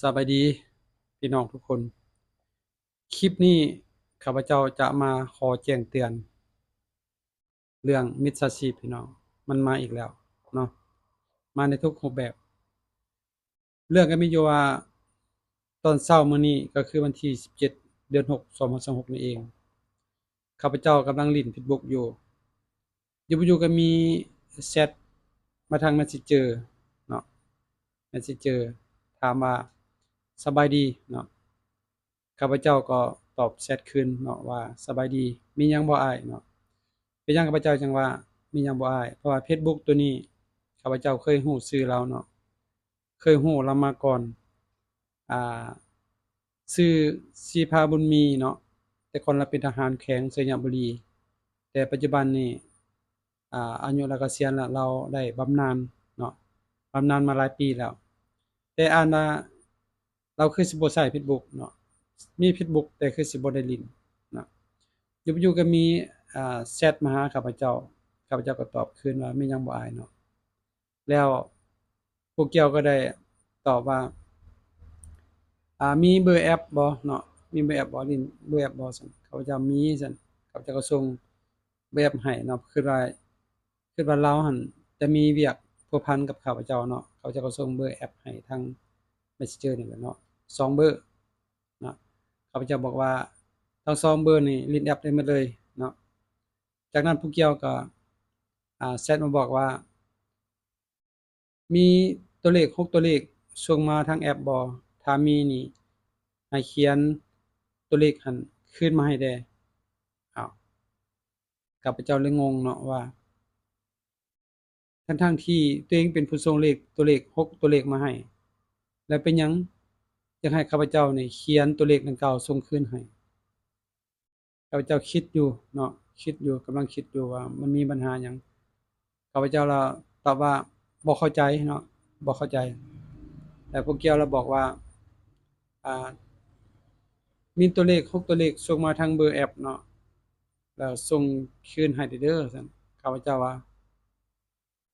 ສະບາຍດີພີ່ນ້ອງທຸກຄົນ. ຄລິບນີ້ຂ້າພະເຈົ້າຈະມາຂໍແຈ້ງເຕືອນເລື່ອງມິດສາຊີບພີ່ນ້ອງ, ມັນມາອີກແລ້ວເນາະ, ມາໃນທຸກຮູບແບບ. ເລື່ອງກໍມີຢູ່ວ່າ ຕອນເຊົ້າມື້ນີ້ກໍຄືວັນທີສິບເຈັດ ເດືອນຫົກ ສອງພັນຊາວຫົກນີ້ເອງ, ຂ້າພະເຈົ້າກຳລັງຫຼິ້ນເຟສບຸກຢູ່ ຢູ່ບໍ່ຢູ່ກໍມີແຊັດມາທາງແມັດເຊັນເຈີເນາະ, ແມັດເຊັນເຈີ ຖາມວ່າ ສະບາຍດີເນາະ. ຂ້າພະເຈົ້າກໍຕອບແຊັດຄືນເນາະວ່າ ສະບາຍດີ, ມີຫຍັງບໍ່ອ້າຍເນາະ. ເປັນຫຍັງຂ້າພະເຈົ້າຈັ່ງວ່າ ມີຫຍັງບໍ່ອ້າຍ? ເພາະວ່າເຟສບຸກໂຕນີ້ ຂ້າພະເຈົ້າເຄີຍຮູ້ຊື່ລາວເນາະ, ເຄີຍຮູ້ລາວມາກ່ອນ. ອ່າ ຊື່ສີພາບຸນມີເນາະ, ແຕ່ກ່ອນລາວເປັນທະຫານແຂວງໄຊຍະບູລີ, ແຕ່ປັດຈຸບັນນີ້ ອ່າ ອາຍຸລາວກະສຽນລະ, ລາວໄດ້ບຳນານເນາະ, ບຳນານມາຫຼາຍປີແລ້ວ. ແຕ່ອ່ານວ່າ ລາວຄືຊິບໍ່ໃຊ້ເຟສບຸກເນາະ, ມີເຟສບຸກແຕ່ຄືຊິບໍ່ໄດ້ຫຼິ້ນເນາະ. ຢູ່ໆກໍມີ ອ່າ ແຊັດມາຫາຂ້າພະເຈົ້າ, ຂ້າພະເຈົ້າກໍຕອບຄືນວ່າ ມີຫຍັງບໍ່ອ້າຍເນາະ. ແລ້ວຜູ້ກ່ຽວກໍໄດ້ຕອບວ່າ ອ່າ ມີເບີແອັບບໍ່ເນາະ, ມີເບີແອັບບໍ່, ຫຼິ້ນເບີແອັບບໍ່? ຊັ້ນ ຂ້າພະເຈົ້າມີ, ຊັ້ນ ຂ້າພະເຈົ້າກໍສົ່ງເບີແອັບໃຫ້ເນາະ, ຄິດວ່າ ຄິດວ່າລາວຫັ້ນຈະມີວຽກພົວພັນກັບຂ້າພະເຈົ້າເນາະ, ຂ້າພະເຈົ້າກໍສົ່ງເບີແອັບໃຫ້ທາງແມັດເຊັນເຈີນີ້ແຫຼະເນາະ, ສອງເບີເນາະ. ຂ້າພະເຈົ້າບອກວ່າ ທັງສອງເບີນີ້ຫຼິ້ນແອັບໄດ້ໝົດເລີຍເນາະ. ຈາກນັ້ນຜູ້ກ່ຽວກໍ ອ່າ ແຊັດມາບອກວ່າ ມີຕົວເລກຫົກຕົວເລກສົ່ງມາທາງແອັບບໍ່? ຖ້າມີນີ້ ໃຫ້ຂຽນຕົວເລກຫັ້ນຄືນມາໃຫ້ແດ່. ອ້າວ ຂ້າພະເຈົ້າເລີຍງົງເນາະວ່າ ທັງໆທີ່ຕົວເອງເປັນຜູ້ສົ່ງເລກ ຕົວເລກຫົກຕົວເລກມາໃຫ້, ແລ້ວເປັນຫຍັງຈັ່ງໃຫ້ຂ້າພະເຈົ້ານີ້ຂຽນຕົວເລກດັ່ງກ່າວສົ່ງຄືນໃຫ້? ຂ້າພະເຈົ້າຄິດຢູ່ເນາະ, ຄິດຢູ່, ກຳລັງຄິດຢູ່ວ່າມັນມີບັນຫາຫຍັງ. ຂ້າພະເຈົ້າລະຕອບວ່າ ບໍ່ເຂົ້າໃຈເນາະ, ບໍ່ເຂົ້າໃຈ. ແລ້ວຜູ້ກ່ຽວລະບອກວ່າ ອ່າ ມີຕົວເລກຫົກຕົວເລກສົ່ງມາທາງເບີແອັບເນາະ, ແລ້ວສົ່ງຄືນໃຫ້ເດີ ຊັ້ນ. ຂ້າພະເຈົ້າວ່າ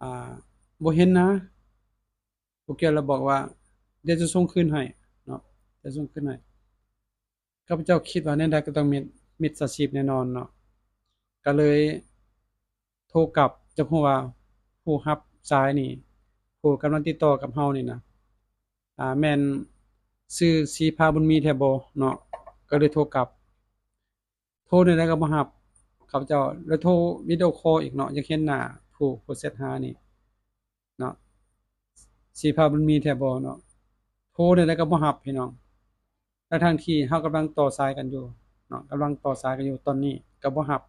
ອ່າ ບໍ່ເຫັນນະ. ຜູ້ກ່ຽວລະບອກວ່າ ດຽວຈະສົ່ງຄືນໃຫ້ເນາະ, ຈະສົ່ງຄືນໃຫ້. ຂ້າພະເຈົ້າຄິດວ່າແນວໃດກໍຕ້ອງມິດ ມິດສາຊີບແນ່ນອນເນາະ, ກໍເລີຍໂທກັບ. ຈັກຮູ້ວ່າຜູ້ຮັບສາຍນີ້ ຜູ້ກຳລັງຕິດຕໍ່ກັບເຮົານີ້ນະ ອ່າ ແມ່ນຊື່ສີພາບຸນມີແທ້ບໍ່ເນາະ, ກໍເລີຍໂທກັບ. ໂທແນວໃດກໍບໍ່ຮັບ. ຂ້າພະເຈົ້າເລີຍໂທວິດີໂອຄໍອີກເນາະ, ຢາກເຫັນໜ້າຜູ້ ຜູ້ແຊັດຫານີ້ເນາະ, ສີພາບຸນມີແທ້ບໍ່ເນາະ. ໂທແນວໃດກໍບໍ່ຮັບພີ່ນ້ອງ, ທັງໆທີ່ເຮົາກຳລັງຕໍ່ສາຍກັນຢູ່ເນາະ, ກຳລັງຕໍ່ສາຍກັນຢູ່ຕອນນີ້ກໍບໍ່ຮັບ.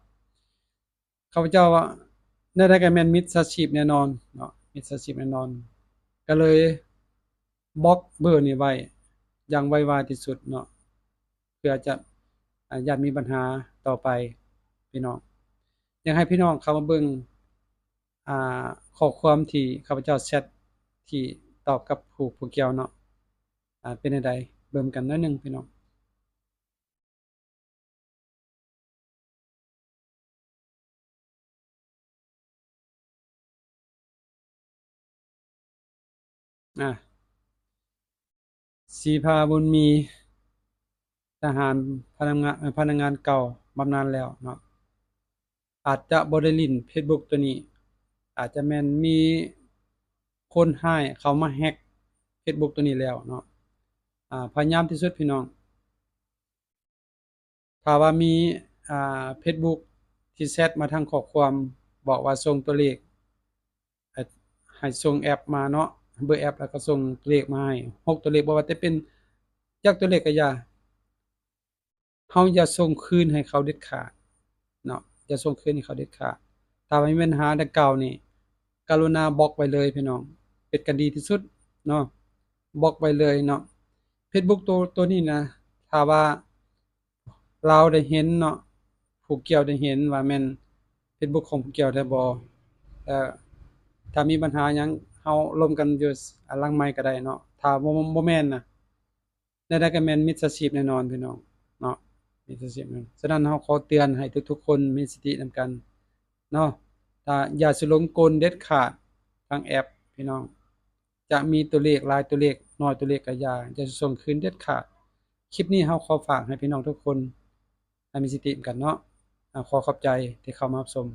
ຂ້າພະເຈົ້າວ່າ ແນວໃດກໍແມ່ນມິດສາຊີບແນ່ນອນເນາະ, ມິດສາຊີບແນ່ນອນ. ກໍເລີຍບລັອກເບີນີ້ໄວ້ຢ່າງໄວວາທີ່ສຸດເນາະ, ເພື່ອຈະ ອ່າ ຢ້ານມີບັນຫາຕໍ່ໄປພີ່ນ້ອງ. ຢາກໃຫ້ພີ່ນ້ອງເຂົ້າມາເບິ່ງ ອ່າ ຂໍ້ຄວາມທີ່ຂ້າພະເຈົ້າແຊັດ ທີ່ຕອບກັບຜູ້ ຜູ້ກ່ຽວເນາະ, ອ່າ ເປັນແນວໃດ ເບິ່ງກັນໜ້ອຍໜຶ່ງພີ່ນ້ອງ. ອ່າ ສີພາບຸນມີ ທະຫານ ພະນັກງານ ເອີ ພະນັກງານເກົ່າບຳນານແລ້ວເນາະ, ອາດຈະບໍ່ໄດ້ຫຼິ້ນເຟສບຸກໂຕນີ້, ອາດຈະແມ່ນມີຄົນຮ້າຍເຂົ້າມາແຮັກເຟສບຸກໂຕນີ້ແລ້ວເນາະ. ອ່າ ພະຍາຍາມທີ່ສຸດພີ່ນ້ອງ, ຖ້າວ່າມີ ອ່າ ເຟສບຸກທີ່ແຊັດມາທາງຂໍ້ຄວາມ ບອກວ່າສົ່ງຕົວເລກ ໃຫ້ ໃຫ້ສົ່ງແອັບມາເນາະ, ເບີແອັບ ແລ້ວກໍສົ່ງຕົວເລກມາໃຫ້ ຫົກຕົວເລກ, ບໍ່ວ່າຈະເປັນຈັກຕົວເລກກໍຢ່າ, ເຮົາຢ່າສົ່ງຄືນໃຫ້ເຂົາເດັດຂາດເນາະ, ຢ່າສົ່ງຄືນໃຫ້ເຂົາເດັດຂາດ. ຖ້າວ່າມີບັນຫາດັ່ງກ່າວນີ້ ກະລຸນາບລັອກໄວ້ເລີຍພີ່ນ້ອງ, ເປັນການດີທີ່ສຸດເນາະ, ບລັອກໄວ້ເລີຍເນາະ. ເຟສບຸກໂຕ ໂຕນີ້ນະ ຖ້າວ່າລາວໄດ້ເຫັນເນາະ, ຜູ້ກ່ຽວໄດ້ເຫັນວ່າແມ່ນເຟສບຸກຂອງຜູ້ກ່ຽວແທ້ບໍ່, ແລ້ວຖ້າມີບັນຫາຫຍັງ ເຮົາລົມກັນຢູ່ຫຼັງໄມກະໄດ້ເນາະ. ຖ້າບໍ່ ບໍ່ແມ່ນນະ ແນວໃດກໍແມ່ນມິດສາຊີບແນ່ນອນພີ່ນ້ອງເນາະ, ມິດສາຊີບແນ່ນອນ. ສະນັ້ນເຮົາຂໍເຕືອນໃຫ້ທຸກໆຄົນມີສະຕິນຳກັນເນາະ, ຖ້າ ຢ່າຊິຫຼົງກົນເດັດຂາດທາງແອັບພີ່ນ້ອງ. ຈະມີຕົວເລກຫຼາຍຕົວເລກ ໜ້ອຍຕົວເລກກໍຢ່າ ຢ່າສົ່ງຄືນເດັດຂາດ. ຄລິບນີ້ເຮົາຂໍຝາກໃຫ້ພີ່ນ້ອງທຸກຄົນ ໃຫ້ມີສະຕິນຳກັນເນາະ. ອາ ຂໍຂອບໃຈທີ່ເຂົ້າມາຮັບຊົມ.